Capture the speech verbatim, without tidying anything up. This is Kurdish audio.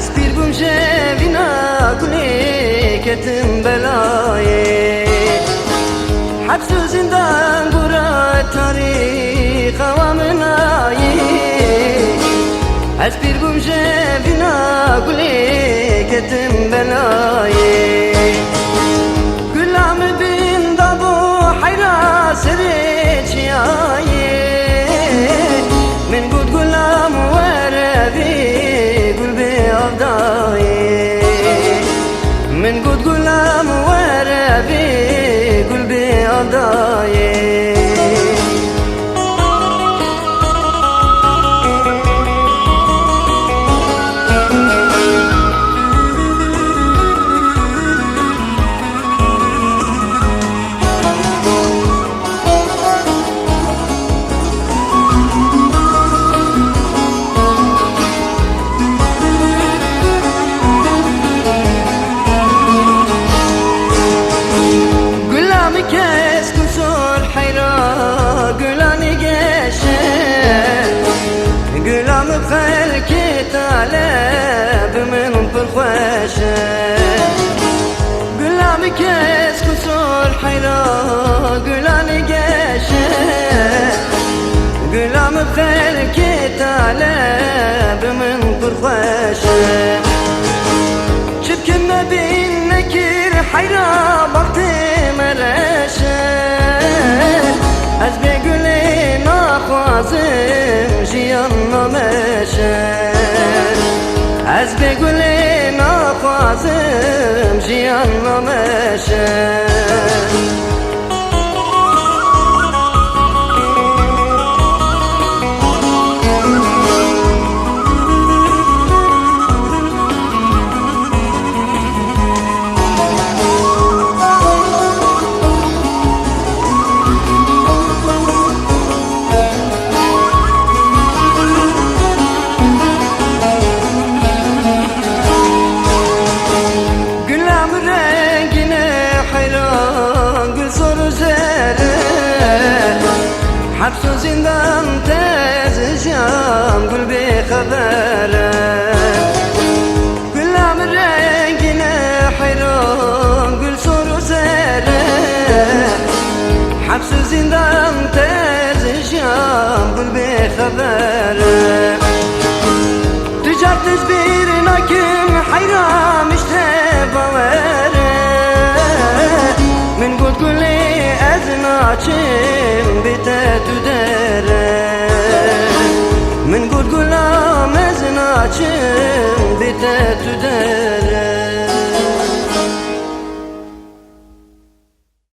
Ez pîr bûm ji vîna gulê ketim belayê. Heps û zindan gora tarîxa wa min nayê. Ez pîr bûm ji vîna gulê ketim belayê. Gula min bin da bo heyra serê çiyayê. Min got gula min were vê gul bê avdayê. Min got gula min were vê gul bê avdayê. Gula min kesk û sor heyra gula nêgeşe. Gula min xelkê tale bi min pir xweş e. Gula min kesk û sor heyra gula nêgeşe. Gula min xelkê tale bi min pir xweş e. Çi bikim me bîn nekir heyra baxtê me reş e. Ez bê gulê naxwazim jiyan nameşe. Ez bê gulê naxwazim jiyan nameşe. Gula min rengîn e heyran, gul sor û zer e. Heps û zindan te ez jiyam, gul bê xeber e. Gula min rengîn e heyran, gul sor û zer e. Heps û zindan te ez jiyam, gul bê xeber e. Tu car tişt bîr nakim heyra min ji te bawer e. Min got gulê ez naçim bê te tu dere. Min got gulam ez naçim bê te tu dere.